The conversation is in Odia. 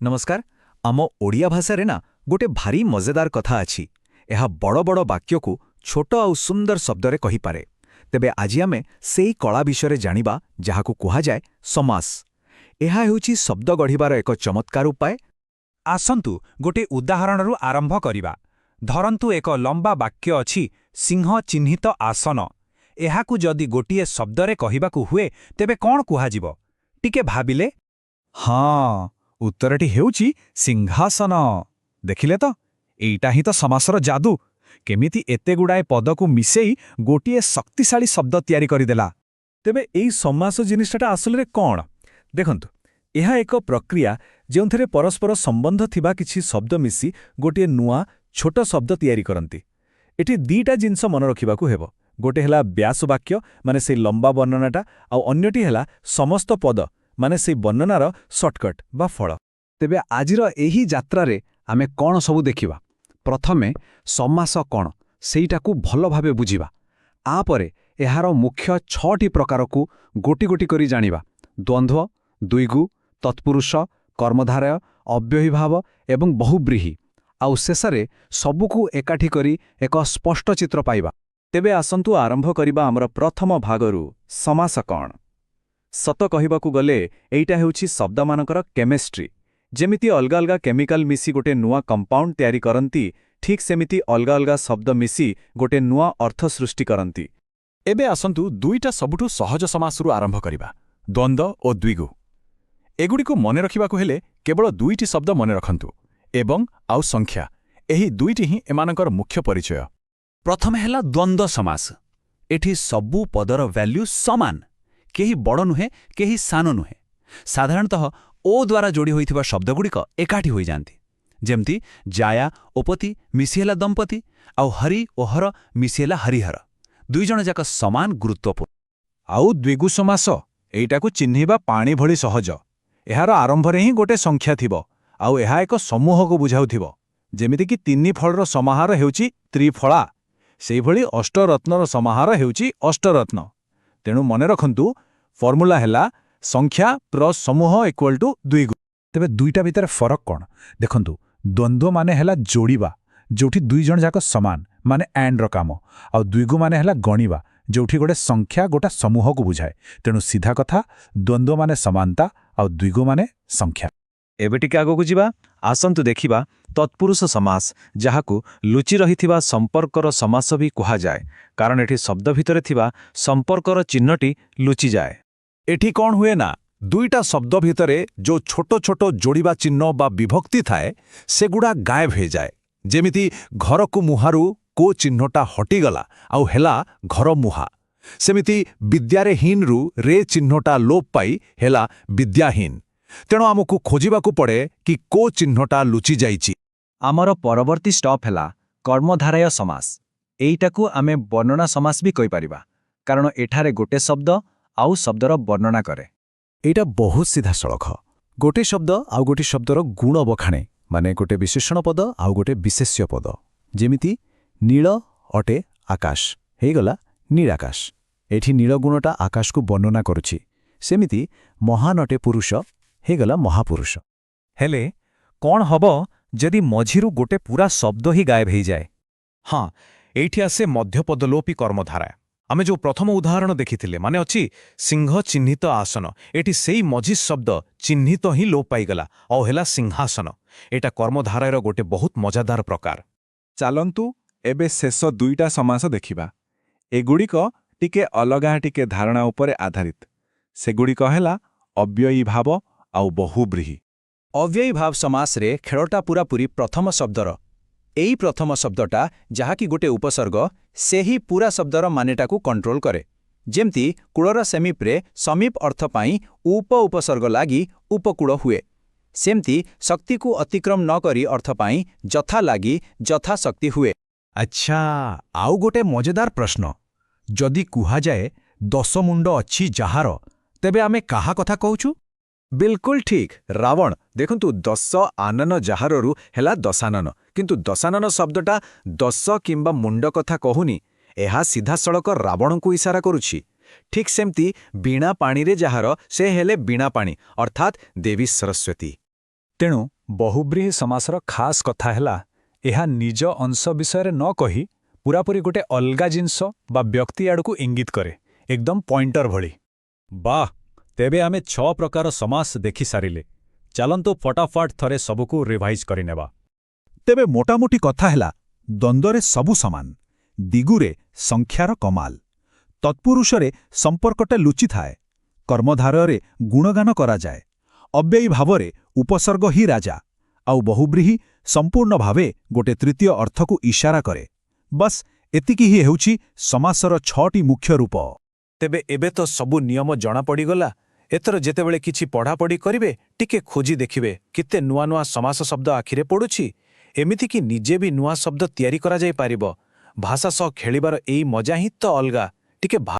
ନମସ୍କାର। ଆମ ଓଡ଼ିଆ ଭାଷାରେ ନା ଗୋଟେ ଭାରି ମଜେଦାର କଥା ଅଛି। ଏହା ବଡ଼ ବଡ଼ ବାକ୍ୟକୁ ଛୋଟ ଆଉ ସୁନ୍ଦର ଶବ୍ଦରେ କହିପାରେ। ତେବେ ଆଜି ଆମେ ସେଇ କଳା ବିଷୟରେ ଜାଣିବା, ଯାହାକୁ କୁହାଯାଏ ସମାସ। ଏହା ହେଉଛି ଶବ୍ଦ ଗଢ଼ିବାର ଏକ ଚମତ୍କାର ଉପାୟ। ଆସନ୍ତୁ ଗୋଟିଏ ଉଦାହରଣରୁ ଆରମ୍ଭ କରିବା। ଧରନ୍ତୁ ଏକ ଲମ୍ବା ବାକ୍ୟ ଅଛି, ସିଂହ ଚିହ୍ନିତ ଆସନ। ଏହାକୁ ଯଦି ଗୋଟିଏ ଶବ୍ଦରେ କହିବାକୁ ହୁଏ, ତେବେ କ'ଣ କୁହାଯିବ? ଟିକେ ଭାବିଲେ। ହଁ, ଉତ୍ତରଟି ହେଉଛି ସିଂହାସନ। ଦେଖିଲେ ତ, ଏଇଟା ହିଁ ତ ସମାସର ଯାଦୁ। କେମିତି ଏତେ ଗୁଡ଼ାଏ ପଦକୁ ମିଶେଇ ଗୋଟିଏ ଶକ୍ତିଶାଳୀ ଶବ୍ଦ ତିଆରି କରିଦେଲା। ତେବେ ଏଇ ସମାସ ଜିନିଷଟା ଆସଲରେ କ'ଣ? ଦେଖନ୍ତୁ, ଏହା ଏକ ପ୍ରକ୍ରିୟା ଯେଉଁଥିରେ ପରସ୍ପର ସମ୍ବନ୍ଧ ଥିବା କିଛି ଶବ୍ଦ ମିଶି ଗୋଟିଏ ନୂଆ ଛୋଟ ଶବ୍ଦ ତିଆରି କରନ୍ତି। ଏଠି ଦିଟା ଜିନିଷ ମନେ ରଖିବାକୁ ହେବ। ଗୋଟେ ହେଲା ବ୍ୟାସ ବାକ୍ୟ, ମାନେ ସେଇ ଲମ୍ବା ବର୍ଣ୍ଣନାଟା, ଆଉ ଅନ୍ୟଟି ହେଲା ସମସ୍ତ ପଦ, ମାନେ ସେଇ ବର୍ଣ୍ଣନାର ସର୍ଟକଟ୍ ବା ଫଳ। ତେବେ ଆଜିର ଏହି ଯାତ୍ରାରେ ଆମେ କ'ଣ ସବୁ ଦେଖିବା? ପ୍ରଥମେ ସମାସ କ'ଣ, ସେଇଟାକୁ ଭଲ ଭାବେ ବୁଝିବା। ଆପରେ ଏହାର ମୁଖ୍ୟ ଛଅଟି ପ୍ରକାରକୁ ଗୋଟି ଗୋଟି କରି ଜାଣିବା: ଦ୍ୱନ୍ଦ୍ୱ, ଦ୍ୱିଗୁ, ତତ୍ପୁରୁଷ, କର୍ମଧାରୟ, ଅବ୍ୟୟୀଭାବ ଏବଂ ବହୁବ୍ରୀହି। ଆଉ ଶେଷରେ ସବୁକୁ ଏକାଠି କରି ଏକ ସ୍ପଷ୍ଟ ଚିତ୍ର ପାଇବା। ତେବେ ଆସନ୍ତୁ ଆରମ୍ଭ କରିବା ଆମର ପ୍ରଥମ ଭାଗରୁ, ସମାସ କ'ଣ? ସତ କହିବାକୁ ଗଲେ ଏଇଟା ହେଉଛି ଶବ୍ଦମାନଙ୍କର କେମିଷ୍ଟ୍ରି। ଯେମିତି ଅଲଗା ଅଲଗା କେମିକାଲ ମିଶି ଗୋଟେ ନୂଆ କମ୍ପାଉଣ୍ଡ ତିଆରି କରନ୍ତି, ଠିକ୍ ସେମିତି ଅଲଗା ଅଲଗା ଶବ୍ଦ ମିଶି ଗୋଟେ ନୂଆ ଅର୍ଥ ସୃଷ୍ଟି କରନ୍ତି। ଏବେ ଆସନ୍ତୁ ଦୁଇଟା ସବୁଠୁ ସହଜ ସମାସରୁ ଆରମ୍ଭ କରିବା, ଦ୍ୱନ୍ଦ୍ୱ ଓ ଦ୍ୱିଗୁ। ଏଗୁଡ଼ିକୁ ମନେ ରଖିବାକୁ ହେଲେ କେବଳ ଦୁଇଟି ଶବ୍ଦ ମନେ ରଖନ୍ତୁ, ଏବଂ ଆଉ ସଂଖ୍ୟା। ଏହି ଦୁଇଟି ହିଁ ଏମାନଙ୍କର ମୁଖ୍ୟ ପରିଚୟ। ପ୍ରଥମେ ହେଲା ଦ୍ୱନ୍ଦ୍ୱ ସମାସ। ଏଠି ସବୁ ପଦର ଭ୍ୟାଲ୍ୟୁ ସମାନ। କେହି ବଡ଼ ନୁହେଁ, କେହି ସାନ ନୁହେଁ। ସାଧାରଣତଃ ଓ ଦ୍ୱାରା ଯୋଡ଼ି ହୋଇଥିବା ଶବ୍ଦଗୁଡ଼ିକ ଏକାଠି ହୋଇଯାଆନ୍ତି। ଯେମିତି ଜାୟା ଓ ପତି ମିଶି ହେଲା ଦମ୍ପତି, ଆଉ ହରି ଓ ହର ମିଶି ହେଲା ହରିହର। ଦୁଇଜଣ ଯାକ ସମାନ ଗୁରୁତ୍ୱପୂର୍ଣ୍ଣ। ଆଉ ଦ୍ୱିଗୁ ସମାସ, ଏଇଟାକୁ ଚିହ୍ନିବା ପାଣି ଭଳି ସହଜ। ଏହାର ଆରମ୍ଭରେ ହିଁ ଗୋଟେ ସଂଖ୍ୟା ଥିବ, ଆଉ ଏହା ଏକ ସମୂହକୁ ବୁଝାଉଥିବ। ଯେମିତିକି ତିନି ଫଳର ସମାହାର ହେଉଛି ତ୍ରିଫଳା, ସେଇଭଳି ଅଷ୍ଟରତ୍ନର ସମାହାର ହେଉଛି ଅଷ୍ଟରତ୍ନ। ତେଣୁ ମନେ ରଖନ୍ତୁ, ଫର୍ମୁଲା ହେଲା ସଂଖ୍ୟା ପ୍ଲସ୍ ସମୂହ ଇକ୍ୱାଲ୍ ଟୁ ଦ୍ୱିଗୁ। ତେବେ ଦୁଇଟା ଭିତରେ ଫରକ କ'ଣ? ଦେଖନ୍ତୁ, ଦ୍ୱନ୍ଦ୍ୱ ମାନେ ହେଲା ଯୋଡ଼ିବା, ଯୋଉଠି ଦୁଇ ଜଣ ଯାକ ସମାନ, ମାନେ ଆଣ୍ଡର କାମ। ଆଉ ଦ୍ୱିଗୁ ମାନେ ହେଲା ଗଣିବା, ଯୋଉଠି ଗୋଟେ ସଂଖ୍ୟା ଗୋଟା ସମୂହକୁ ବୁଝାଏ। ତେଣୁ ସିଧା କଥା, ଦ୍ୱନ୍ଦ୍ୱ ମାନେ ସମାନତା ଆଉ ଦ୍ୱିଗୁ ମାନେ ସଂଖ୍ୟା। ଏବେ ଟିକେ ଆଗକୁ ଯିବା। ଆସନ୍ତୁ ଦେଖିବା ତତ୍ପୁରୁଷ ସମାସ, ଯାହାକୁ ଲୁଚି ରହିଥିବା ସମ୍ପର୍କର ସମାସ ବି କୁହାଯାଏ, କାରଣ ଏଠି ଶବ୍ଦ ଭିତରେ ଥିବା ସମ୍ପର୍କର ଚିହ୍ନଟି ଲୁଚିଯାଏ। ଏଠି କ'ଣ ହୁଏ ନା, ଦୁଇଟା ଶବ୍ଦ ଭିତରେ ଯୋଉ ଛୋଟ ଛୋଟ ଯୋଡ଼ିବା ଚିହ୍ନ ବା ବିଭକ୍ତି ଥାଏ, ସେଗୁଡ଼ା ଗାୟବ ହେଇଯାଏ। ଯେମିତି ଘରକୁ ମୁହାଁରୁ କୋ ଚିହ୍ନଟା ହଟିଗଲା ଆଉ ହେଲା ଘର ମୁହାଁ। ସେମିତି ବିଦ୍ୟାରେ ହୀନରୁ ରେ ଚିହ୍ନଟା ଲୋପ ପାଇ ହେଲା ବିଦ୍ୟାହୀନ। ତେଣୁ ଆମକୁ ଖୋଜିବାକୁ ପଡ଼େ କି କୋ ଚିହ୍ନଟା ଲୁଚି ଯାଇଛି। ଆମର ପରବର୍ତ୍ତୀ ଷ୍ଟପ୍ ହେଲା କର୍ମଧାରୟ ସମାସ। ଏଇଟାକୁ ଆମେ ବର୍ଣ୍ଣନା ସମାସ ବି କହିପାରିବା, କାରଣ ଏଠାରେ ଗୋଟେ ଶବ୍ଦ ଆଉ ଶବ୍ଦର ବର୍ଣ୍ଣନା କରେ। ଏଇଟା ବହୁତ ସିଧାସଳଖ। ଗୋଟେ ଶବ୍ଦ ଆଉ ଗୋଟେ ଶବ୍ଦର ଗୁଣ ବଖାଣେ, ମାନେ ଗୋଟେ ବିଶେଷଣ ପଦ ଆଉ ଗୋଟେ ବିଶେଷ୍ୟ ପଦ। ଯେମିତି ନୀଳ ଅଟେ ଆକାଶ, ହେଇଗଲା ନୀଳାକାଶ। ଏଠି ନୀଳ ଗୁଣଟା ଆକାଶକୁ ବର୍ଣ୍ଣନା କରୁଛି। ସେମିତି ମହାନ ଅଟେ ପୁରୁଷ, ହେଇଗଲା ମହାପୁରୁଷ। ହେଲେ କ'ଣ ହବ ଯଦି ମଝିରୁ ଗୋଟେ ପୁରା ଶବ୍ଦ ହିଁ ଗାୟବ ହେଇଯାଏ? ହଁ, ଏଇଠି ଆସେ ମଧ୍ୟପଦଲୋପୀ କର୍ମଧାରୟ। ଆମେ ଯେଉଁ ପ୍ରଥମ ଉଦାହରଣ ଦେଖିଥିଲେ, ମାନେ ଅଛି, ସିଂହ ଚିହ୍ନିତ ଆସନ, ଏଠି ସେଇ ମଝି ଶବ୍ଦ ଚିହ୍ନିତ ହିଁ ଲୋପ ପାଇଗଲା ଆଉ ହେଲା ସିଂହାସନ। ଏଇଟା କର୍ମଧାରୟର ଗୋଟେ ବହୁତ ମଜାଦାର ପ୍ରକାର। ଚାଲନ୍ତୁ ଏବେ ଶେଷ ଦୁଇଟା ସମାସ ଦେଖିବା। ଏଗୁଡ଼ିକ ଟିକେ ଅଲଗା ଟିକେ ଧାରଣା ଉପରେ ଆଧାରିତ। ସେଗୁଡ଼ିକ ହେଲା ଅବ୍ୟୟୀଭାବ ଆଉ ବହୁବ୍ରୀହି। ଅବ୍ୟୟୀଭାବ ସମାସରେ ଖେଳଟା ପୂରାପୂରି ପ୍ରଥମ ଶବ୍ଦର। ଏଇ ପ୍ରଥମ ଶବ୍ଦଟା, ଯାହାକି ଗୋଟେ ଉପସର୍ଗ, ସେହି ପୁରା ଶବ୍ଦର ମାନେଟାକୁ କଣ୍ଟ୍ରୋଲ କରେ। ଯେମିତି କୂଳର ସେମିପରେ ସମୀପ ଅର୍ଥ ପାଇଁ ଉପ ଉପସର୍ଗ ଲାଗି ଉପକୂଳ ହୁଏ, ସେମିତି ଶକ୍ତିକୁ ଅତିକ୍ରମ ନ କରି ଅର୍ଥ ପାଇଁ ଯଥା ଲାଗି ଯଥାଶକ୍ତି ହୁଏ। ଆଚ୍ଛା, ଆଉ ଗୋଟେ ମଜେଦାର ପ୍ରଶ୍ନ। ଯଦି କୁହାଯାଏ ଦଶ ମୁଣ୍ଡ ଅଛି ଯାହାର, ତେବେ ଆମେ କାହା କଥା କହୁଛୁ? ବିଲକୁଲ ଠିକ୍, ରାବଣ। ଦେଖନ୍ତୁ, ଦଶ ଆନନ ଯାହାରରୁ ହେଲା ଦଶାନନ। କିନ୍ତୁ ଦଶାନନ ଶବ୍ଦଟା ଦଶ କିମ୍ବା ମୁଣ୍ଡ କଥା କହୁନି। ଏହା ସିଧାସଳଖ ରାବଣଙ୍କୁ ଇଶାରା କରୁଛି। ଠିକ୍ ସେମିତି ବୀଣା ପାଣିରେ ଯାହାର, ସେ ହେଲେ ବୀଣାପାଣି, ଅର୍ଥାତ୍ ଦେବୀ ସରସ୍ୱତୀ। ତେଣୁ ବହୁବ୍ରୀହି ସମାସର ଖାସ୍ କଥା ହେଲା, ଏହା ନିଜ ଅଂଶ ବିଷୟରେ ନ କହି ପୂରାପୂରି ଗୋଟେ ଅଲଗା ଜିନିଷ ବା ବ୍ୟକ୍ତି ଆଡ଼କୁ ଇଙ୍ଗିତ କରେ, ଏକଦମ ପଏଣ୍ଟର ଭଳି। ବାଃ, ତେବେ ଆମେ 6 ପ୍ରକାର ସମାସ ଦେଖିସାରିଲେ। ଚାଲନ୍ତୁ ଫଟାଫଟ ଥରେ ସବୁକୁ ରିଭାଇଜ୍ କରିନେବା। ତେବେ ମୋଟାମୋଟି କଥା ହେଲା, ଦ୍ୱନ୍ଦ୍ୱରେ ସବୁ ସମାନ, ଦିଗୁରେ ସଂଖ୍ୟାର କମାଲ, ତତ୍ପୁରୁଷରେ ସମ୍ପର୍କଟା ଲୁଚିଥାଏ, କର୍ମଧାରରେ ଗୁଣଗାନ କରାଯାଏ, ଅବ୍ୟୟୀ ଭାବରେ ଉପସର୍ଗ ହିଁ ରାଜା, ଆଉ ବହୁବ୍ରୀହି ସମ୍ପୂର୍ଣ୍ଣ ଭାବେ ଗୋଟେ ତୃତୀୟ ଅର୍ଥକୁ ଇଶାରା କରେ। ବସ୍, ଏତିକି ହିଁ ହେଉଛି ସମାସର 6ଟି ମୁଖ୍ୟ ରୂପ। ତେବେ ଏବେ ତ ସବୁ ନିୟମ ଜଣାପଡ଼ିଗଲା। ଏଥର ଯେତେବେଳେ କିଛି ପଢ଼ାପଢ଼ି କରିବେ, ଟିକେ ଖୋଜି ଦେଖିବେ କେତେ ନୂଆ ନୂଆ ସମାସ ଶବ୍ଦ ଆଖିରେ ପଡ଼ୁଛି। ଏମିତିକି ନିଜେ ବି ନୂଆ ଶବ୍ଦ ତିଆରି କରାଯାଇପାରିବ। ଭାଷା ସହ ଖେଳିବାର ଏଇ ମଜା ହିଁ ତ ଅଲଗା। ଟିକେ